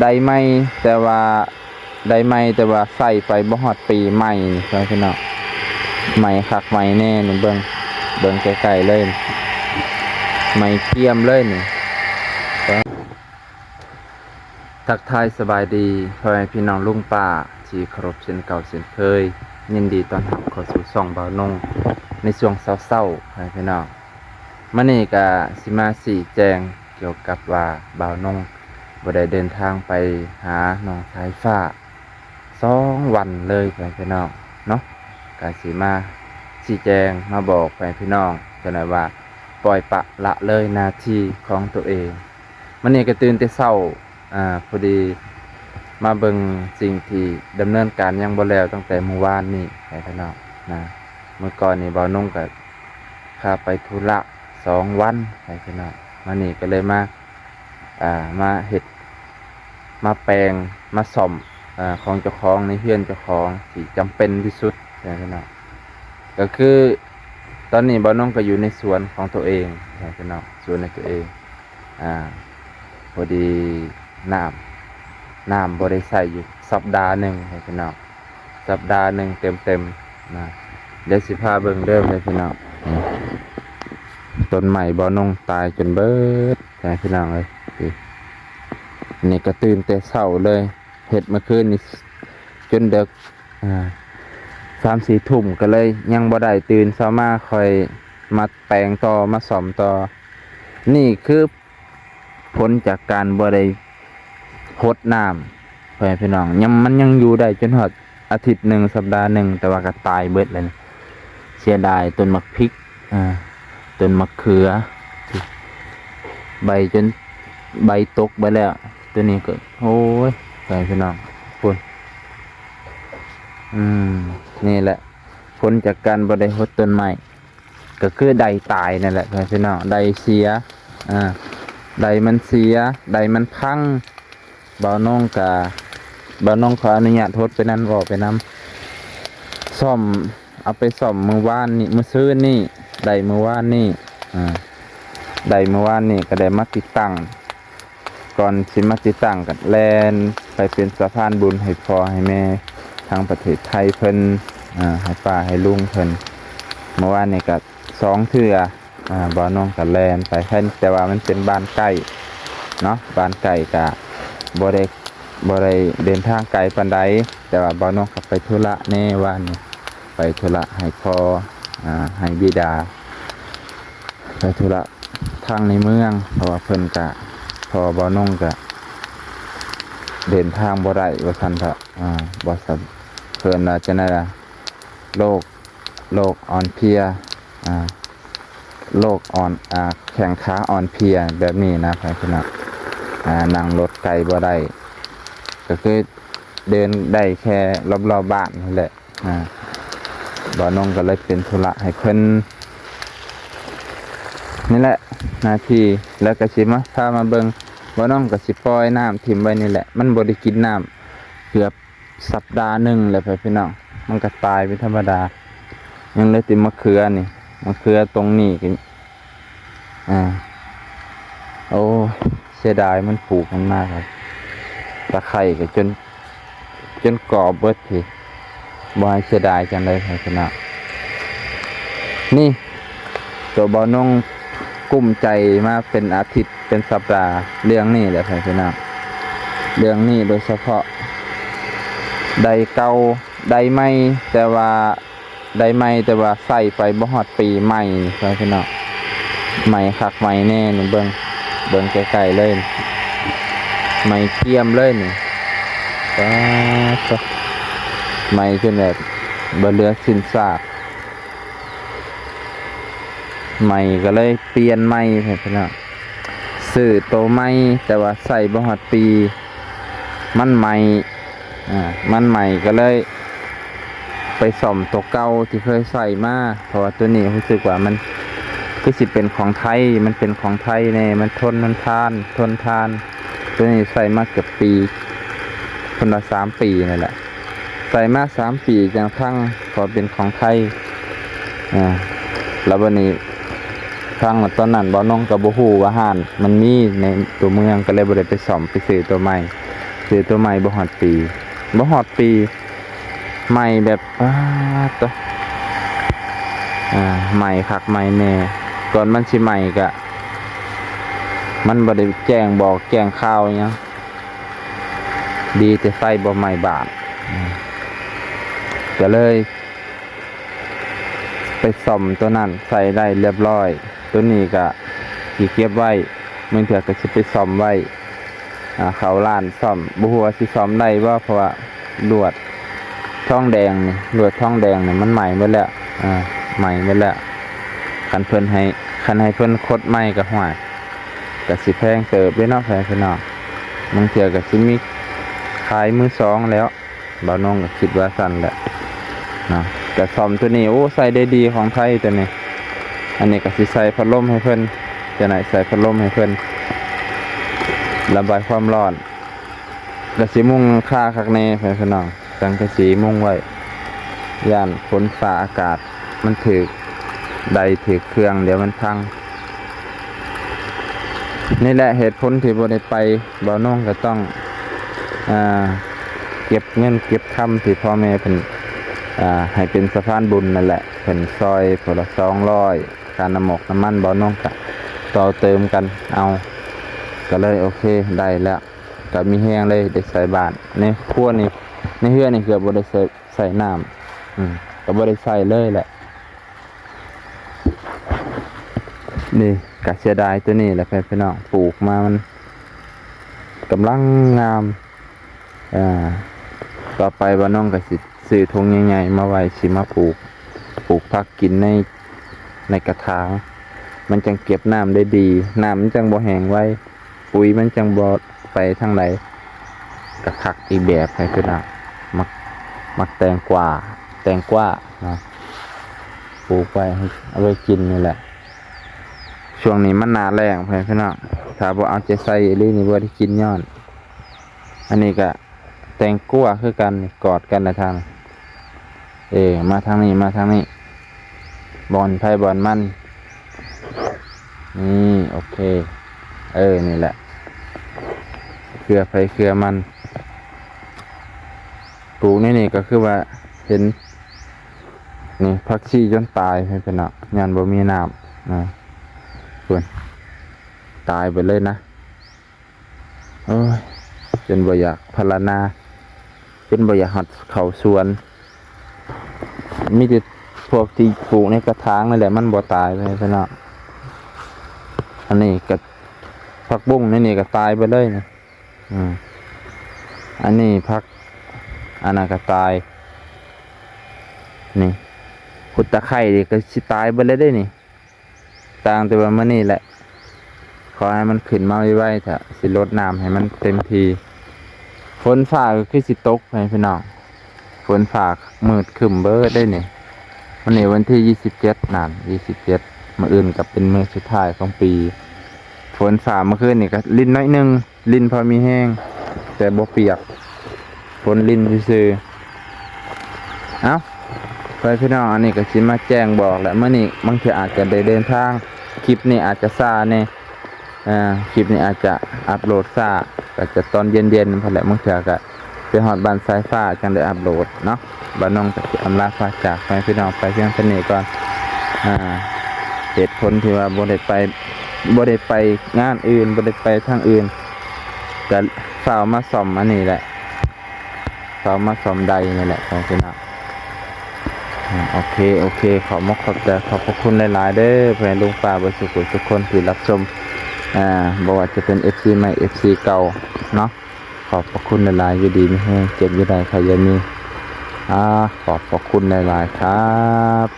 ໄດ້ໃໝ່ ແຕ່ວ່າ ໄດ້ໃໝ່ ແຕ່ວ່າໃຊ້ໄປບໍ່ຮອດປີໃໝ່ນີ້ ພີ່ນ້ອງ. ໃໝ່ຄັກໃໝ່ແນ່ນີ້ ເບິ່ງ ເບິ່ງໃກ້ໆເລີຍ ໃໝ່ກຽມເລີຍນີ້. ທັກທາຍສະບາຍດີ ພໍ່ແມ່ພີ່ນ້ອງລຸງປ້າທີ່ເຄົາລົບເຊັ່ນເກົ່າເຊັ່ນເຄີຍ. ຍິນດີຕ້ອນຮັບເຂົ້າສູ່ຊ່ອງບ່າວນົງໃນຊ່ວງເຊົ້າໆ ພໍ່ແມ່ພີ່ນ້ອງ. ມື້ນີ້ກະຊິມາຊີ້ແຈງກ່ຽວກັບວ່າບ່າວນົງບໍ່ໄດ້ເດີນທາງໄປຫານ້ອງສາຍຟ້າສອງວັນເລີຍ ພໍ່ແມ່ພີ່ນ້ອງເນາະ. ກະຊິມາຊີ້ແຈງມາບອກ ພໍ່ແມ່ພີ່ນ້ອງ ຈັ່ງໃດວ່າປ່ອຍປະລະເລີຍໜ້າທີ່ຂອງໂຕເອງ. ມື້ນີ້ກະຕື່ນແຕ່ເຊົ້າ ອາ ພໍດີມາເບິ່ງສິ່ງທີ່ດຳເນີນການຍັງບໍ່ແລ້ວຕັ້ງແຕ່ມື້ວານນີ້ ພໍ່ແມ່ພີ່ນ້ອງນະ. ມື້ກ່ອນນີ້ບ່າວນົງກະ ພາໄປທຸລະສອງວັນ ໃຫ້ພີ່ນ້ອງ. ມານີ້ກໍເລີຍມາ ອ່າ ມາເຮັດ ມາແປງ ມາສ້ອມ ອາ ຂອງເຈົ້າຂອງ ໃນເຮືອນເຈົ້າຂອງທີ່ຈຳເປັນທີ່ສຸດ ໃຫ້ພີ່ນ້ອງ. ກໍຄືຕອນນີ້ບ່າວນົງກໍຢູ່ໃນສວນຂອງຕົວເອງ ໃຫ້ພີ່ນ້ອງ ສວນໃນຕົວເອງ. ອ່າ ພໍດີນ້ຳ ນ້ຳບໍ່ໄດ້ໃຊ້ຢູ່ສັບດາໜຶ່ງ ໃຫ້ພີ່ນ້ອງ. ສັບດາໜຶ່ງເຕັມໆນະ. ດຽວຊິພາເບິ່ງເດີ ໃຫ້ພີ່ນ້ອງ. ນີ້ ຕົ້ນໄມ້ບ່າວນົງຕາຍຈົນເບິດ ໃຫ້ພີ່ນ້ອງເອີຍ. ນີ້ ອັນນີ້ກໍຕື່ນແຕ່ເຊົ້າເລີຍ ເຮັດມື້ຄືນນີ້ຈົນເດິກ ອ່າ ສາມສີ່ທຸ່ມ ກໍເລີຍຍັງບໍ່ໄດ້. ຕື່ນເຊົ້າມາຄ່ອຍມາແປງຕໍ່ ມາສ້ອມຕໍ່. ນີ້ຄື ຜົນຈາກການບໍ່ໄດ້ຫົດນ້ຳ ພໍ່ແມ່ພີ່ນ້ອງ. ຍັງ ມັນຍັງຢູ່ໄດ້ຈົນຮອດອາທິດໜຶ່ງ ສັບດາໜຶ່ງ ແຕ່ວ່າກໍຕາຍເບິດແລ້ວ. ເສຍດາຍຕົ້ນໝາກພິກ ອ່າ ຕົ້ນໝາກເຂືອ ໃບຈົນ ໃບຕົກໄປແລ້ວ. ຕົວນີ້ກໍ ໂອ້ຍ ພໍ່ແມ່ພີ່ນ້ອງ ພຸ້ນ. ອືມ ນີ້ແຫຼະ ຜົນຈາກການບໍ່ໄດ້ຫົດຕົ້ນໄມ້ ກໍຄືໄດ້ຕາຍນັ້ນແຫຼະ ພໍ່ແມ່ພີ່ນ້ອງ. ໄດ້ເສຍ ອ່າ ໄດ້ມັນເສຍ ໄດ້ມັນພັງ. ບ່າວນົງກະ ບ່າວນົງຂໍອະນຸຍາດຫົດໄປນຳ ເວົ້າໄປນຳ. ສ້ອມ ເອົາໄປສ້ອມມື້ວານນີ້ ມື້ຊືນນີ້ ໄດ້ມື້ວານນີ້ ອ່າ ໄດ້ມື້ວານນີ້ ກໍໄດ້ມາຕິດຕັ້ງ. ກ່ອນຊິມາຕິດຕັ້ງກໍແລ່ນໄປເປັນສະພານບຸນໃຫ້ພໍ່ໃຫ້ແມ່ທາງປະເທດໄທເພິ່ນ ອ່າ ໃຫ້ປ້າໃຫ້ລຸງເພິ່ນ. ເມື່ອວານນີ້ກໍສອງເທື່ອ ອ່າ ບ່າວນົງກໍແລ່ນໄປ ແຕ່ວ່າມັນເປັນບ້ານໃກ້ເນາະ ບ້ານໃກ້ກໍບໍ່ໄດ້ ບໍ່ໄດ້ເດີນທາງໄກປານໃດ. ແຕ່ວ່າບ່າວນົງກໍໄປທຸລະແດ່ວານນີ້ ໄປທຸລະໃຫ້ພໍ່ ອ່າ ໃຫ້ບິດາ ໄປທຸລະທາງໃນເມືອງ ເພາະວ່າເພິ່ນກະ ພໍ່ບ່າວນົງກະເດີນທາງບໍ່ໄດ້ວ່າຊັ້ນເຖາະ. ອ່າ ບໍ່ສະ ເພິ່ນວ່າຈັ່ງໃດລະ ໂລກ ໂລກອ່ອນເພຍ ອ່າ ໂລກອ່ອນ ອ່າ ແຂ້ງຂາອ່ອນເພຍແບບນີ້ນະ ພີ່ນ້ອງ. ອ່າ ນັ່ງລົດໄກບໍ່ໄດ້ ກໍຄືເດີນໄດ້ແຄ່ລອບໆບ້ານນີ້ແຫຼະ. ອ່າ ບ່າວນົງກໍເລີຍເປັນທຸລະໃຫ້ເພິ່ນນີ້ແຫຼະ ໜ້າທີ່. ແລ້ວກໍຊິມາ ພາມາເບິ່ງ ບ່າວນົງກໍຊິປ່ອຍນ້ຳຖິ້ມໄວ້ນີ້ແຫຼະ ມັນບໍ່ໄດ້ກິນນ້ຳເກືອບສັບດາໜຶ່ງແລ້ວ ພີ່ນ້ອງ. ມັນກໍຕາຍເປັນທຳມະດາ ຍັງເຫຼືອແຕ່ໝາກເຂືອນີ້ ໝາກເຂືອຕົງນີ້ກໍ ອ່າ ໂອ້ ເສຍດາຍ ມັນປູກມັນມາ ຕາໄຄກໍຈົນ ຈົນກອບເບິດພີ້ ບໍ່ໃຫ້ເສຍດາຍຈັ່ງໃດ ພີ່ນ້ອງ. ນີ້ ໂຕບ່າວນົງກຸ້ມໃຈມາເປັນອາທິດເປັນສັບດາ ເລື່ອງນີ້ແຫຼະ ພີ່ນ້ອງ. ເລື່ອງນີ້ໂດຍສະເພາະ ໄດ້ເກົ່າ ໄດ້ໃໝ່ ແຕ່ວ່າ ໄດ້ໃໝ່ ແຕ່ວ່າໃຊ້ໄປບໍ່ຮອດປີໃໝ່ນີ້ ພີ່ນ້ອງ. ໃໝ່ຄັກໃໝ່ແນ່ນີ້ ເບິ່ງ ເບິ່ງໃກ້ໆເລີຍ ໃໝ່ກຽມເລີຍນີ້. ປາດໂທ້ ໃໝ່ຈົນແບບບໍ່ເຫຼືອຊິ້ນຊາກ ໃໝ່ກໍເລີຍປ່ຽນໃໝ່ ພີ່ນ້ອງ. ຊື້ໂຕໃໝ່ ແຕ່ວ່າໃຊ້ບໍ່ຮອດປີ ມັນໃໝ່ ອ່າ ມັນໃໝ່ກໍເລີຍໄປສ້ອມໂຕເກົ່າທີ່ເຄີຍໃຊ້ມາ ເພາະວ່າໂຕນີ້ຮູ້ສຶກວ່າມັນຄືຊິເປັນຂອງໄທ ມັນເປັນຂອງໄທແນ່ ມັນທົນ ມັນທານ ທົນທານ. ໂຕນີ້ໃຊ້ມາເກືອບປີ ເພິ່ນວ່າສາມປີນັ້ນແຫຼະ ໃຊ້ມາສາມປີຈັ່ງພັງ ເພາະເປັນຂອງໄທ. ອ່າ ແລ້ວບັດນີ້ ທາງຕອນນັ້ນບ່າວນົງກໍບໍ່ຮູ້ວ່າຮ້ານມັນມີໃນຕົວເມືອງ ກໍເລີຍບໍ່ໄດ້ໄປສ້ອມ ໄປຊື້ຕົວໃໝ່. ຊື້ຕົວໃໝ່ບໍ່ຮອດປີ ບໍ່ຮອດປີ ໃໝ່ແບບ ປາດໂຕ ອ່າ ໃໝ່ຄັກໃໝ່ແນ່ ກ່ອນມັນຊິໃໝ່ກະ ມັນບໍ່ໄດ້ແຈ້ງບອກແຈ້ງຂ່າວຫຍັງ ດີແຕ່ໄຟບໍ່ໄໝ້ບ້ານ ກະເລີຍ ໄປສ້ອມໂຕນັ້ນໃສ່ໄດ້ລຽບລ້ອຍ ໂຕນີ້ກະຊິເກັບໄວ້ ບາງເທື່ອກະຊິໄປສ້ອມໄວ້ ອ່າ ເຂົ້າຮ້ານສ້ອມ ບໍ່ຮູ້ວ່າຊິສ້ອມໄດ້ບໍ່ ເພາະວ່າລວດທອງແດງນີ້ ລວດທອງແດງນີ້ມັນໄໝ້ໝົດແລ້ວ ອ່າ ໄໝ້ໝົດແລ້ວ ຄັນເພິ່ນໃຫ້ ຄັນໃຫ້ເພິ່ນຂົດໃໝ່ກະ ຫ້ວຍ ກະຊິແພງເຕີບເດ້ເນາະ ພໍ່ແມ່ພີ່ນ້ອງ ບາງເທື່ອກະຊິມີຂາຍມືສອງແລ້ວ. ບ່າວນົງກໍຄິດວ່າຊັ້ນແຫຼະເນາະ ກະສ້ອມໂຕນີ້ ໂອ້ ໃຊ້ໄດ້ດີຂອງໄທໂຕນີ້ ອັນນີ້ກໍຊິໃສ່ພັດລົມໃຫ້ເພິ່ນ ຈະໄດ້ໃສ່ພັດລົມໃຫ້ເພິ່ນ ລະບາຍຄວາມຮ້ອນ ກະຊິມຸງຫຼັງຄາຄັກແນ່ ພີ່ນ້ອງ ສັງກະສີມຸງໄວ້ ຢ້ານຝົນຟ້າອາກາດມັນຖືກໄດ ຖືກເຄື່ອງ ດຽວມັນພັງ. ນີ້ແຫຼະເຫດຜົນທີ່ບໍ່ໄດ້ໄປ ບ່າວນົງກໍຕ້ອງ ອ່າ ເກັບເງິນເກັບຄຳທີ່ພໍ່ແມ່ເພິ່ນ ອ່າ ໃຫ້ເປັນສະພານບຸນນັ້ນແຫຼະ ເພິ່ນຊ່ອຍຜູ້ລະສອງຮ້ອຍ ຄ່ານ້ຳໝອກນ້ຳມັນ ບ່າວນົງກໍຕໍ່ເຕີມກັນເອົາ ກໍເລີຍໂອເຄ ໄດ້ແລ້ວ ກໍມີແຮງເລີຍ ໄດ້ໃສ່ບ້ານ ໃນຄົວນີ້ ໃນເຮືອນນີ້ເກືອບບໍ່ໄດ້ໃສ່ ໃສ່ນ້ຳ ອືມ ກໍບໍ່ໄດ້ໃສ່ເລີຍແຫຼະ. ນີ້ກະເສຍດາຍໂຕນີ້ແຫຼະ ພີ່ນ້ອງ ປູກມາມັນກຳລັງງາມ ອ່າ ຕໍ່ໄປບ່າວນົງກໍຊິຊື້ຖົງໃຫຍ່ໆມາໄວ້ ຊິມາປູກ ປູກຜັກກິນໃນ ໃນກະຖາງ ມັນຈັ່ງເກັບນ້ຳໄດ້ດີ ນ້ຳມັນຈັ່ງບໍ່ແຫ້ງໄວ ປຸ໋ຍມັນຈັ່ງບໍ່ໄປທາງໃດ ກະຄັກອີກແບບ ພີ່ນ້ອງ ໝາກ ໝາກແຕງກວາ ແຕງກວາເນາະ ປູກໄວ້ ເອົາໄວ້ກິນນີ້ແຫຼະ ຊ່ວງນີ້ມັນໜ້າແລ້ງ ພີ່ນ້ອງ ຖ້າບໍ່ເອົາໃຈໃສ່ອີ່ຫຼີນີ້ບໍ່ໄດ້ກິນຍ້ອນ ອັນນີ້ກະ ແຕງກວາຄືກັນ ນີ້ກອດກັນນະທ່ານ ເອີ ມາທາງນີ້ ມາທາງນີ້ ບ່ອນໃຜບ່ອນມັນ ນີ້ ໂອເຄ ເອີ ນີ້ແຫຼະ ເຄືອໃຜເຄືອມັນ ປູກໃນນີ້ກໍຄືວ່າເຫັນ ນີ້ ຜັກຊີຈົນຕາຍ ພີ່ນ້ອງ ຍ້ອນບໍ່ມີນ້ຳນະ ພຸ້ນ ຕາຍເບິດເລີຍນະ. ໂອ້ຍ ຈົນບໍ່ຢາກພັນລະນາ ຈົນບໍ່ຢາກຮອດເຂົ້າສວນ ມີແຕ່ພວກທີ່ປູກໃນກະຖາງນັ້ນແຫຼະ ມັນບໍ່ຕາຍ ພີ່ນ້ອງ ອັນນີ້ກະ ຜັກບຸ້ງໃນນີ້ກະຕາຍເບິດເລີຍນີ້ ອືມ ອັນນີ້ຜັກ ອັນນັ້ນກະຕາຍ ນີ້ ພຸດຕະໄຄນີ້ກະຊິຕາຍເບິດແລ້ວເດ້ນີ້. ຕ່າງແຕ່ວ່າມື້ນີ້ແຫຼະ ຂໍໃຫ້ມັນຂຶ້ນມາໄວໆ ຖ້າຊິລົດນ້ຳໃຫ້ມັນເຕັມທີ່ ຝົນຟ້າກໍຄືຊິຕົກ ພີ່ນ້ອງ ຝົນຟ້າມືດຄຶ້ມເບີດເດ້ນີ້ ມື້ນີ້ວັນທີຊາວເຈັດ ນັ້ນ ຊາວເຈັດ ມື້ອື່ນກໍເປັນມື້ສຸດທ້າຍຂອງປີ ຝົນຟ້າມື້ຄືນນີ້ກໍລິນໜ້ອຍໜຶ່ງ ລິນພໍມີແຮງ ແຕ່ບໍ່ປຽກ ຝົນລິນຊື່ໆ ເອົ້າ ພໍ່ແມ່ພີ່ນ້ອງ ອັນນີ້ກໍຊິມາແຈ້ງບອກແຫຼະ ມື້ນີ້ບາງເທື່ອອາດຈະໄດ້ເດີນທາງ ຄລິບນີ້ອາດຈະຊ້າແດ່ ອ່າ ຄລິບນີ້ອາດຈະອັບໂຫຼດຊ້າ ກໍຈະຕອນເຢັນໆ ພຸ້ນແຫຼະ ບາງເທື່ອກໍໄປຮອດບ້ານສາຍຟ້າ ຈັ່ງໄດ້ອັບໂຫຼດເນາະ ບ່າວນົງກໍຊິອຳລາພາຈາກພໍ່ແມ່ພີ່ນ້ອງໄປພຽງເທົ່ານີ້ກ່ອນ ອ່າ ເຫດຜົນທີ່ວ່າບໍ່ໄດ້ໄປ ບໍ່ໄດ້ໄປງານອື່ນ ບໍ່ໄດ້ໄປທາງອື່ນ ກະຟ້າວມາສ້ອມອັນນີ້ແຫຼະ ຟ້າວມາສ້ອມໄດນີ້ແຫຼະ ພໍ່ແມ່ພີ່ນ້ອງ ອາ ໂອເຄ ໂອເຄ ຂໍຂອບມຸກຂອບໃຈ ຂອບພະຄຸນຫຼາຍໆເດີ ພໍ່ແມ່ລຸງປ້າເບິດສູ່ຜູ້ສູ່ຄົນທີ່ຮັບຊົມ ອາ ບໍ່ວ່າຈະເປັນເອັຟຊີໃໝ່ ເອັຟຊີເກົ່າເນາະ ຂອບພະຄຸນຫຼາຍໆ ຢູ່ດີມີແຮງ ເຈັບຢ່າໄດ້ ໄຂ້ຢ່າມີ ອາ ຂອບພະຄຸນຫຼາຍໆ ຄັບ.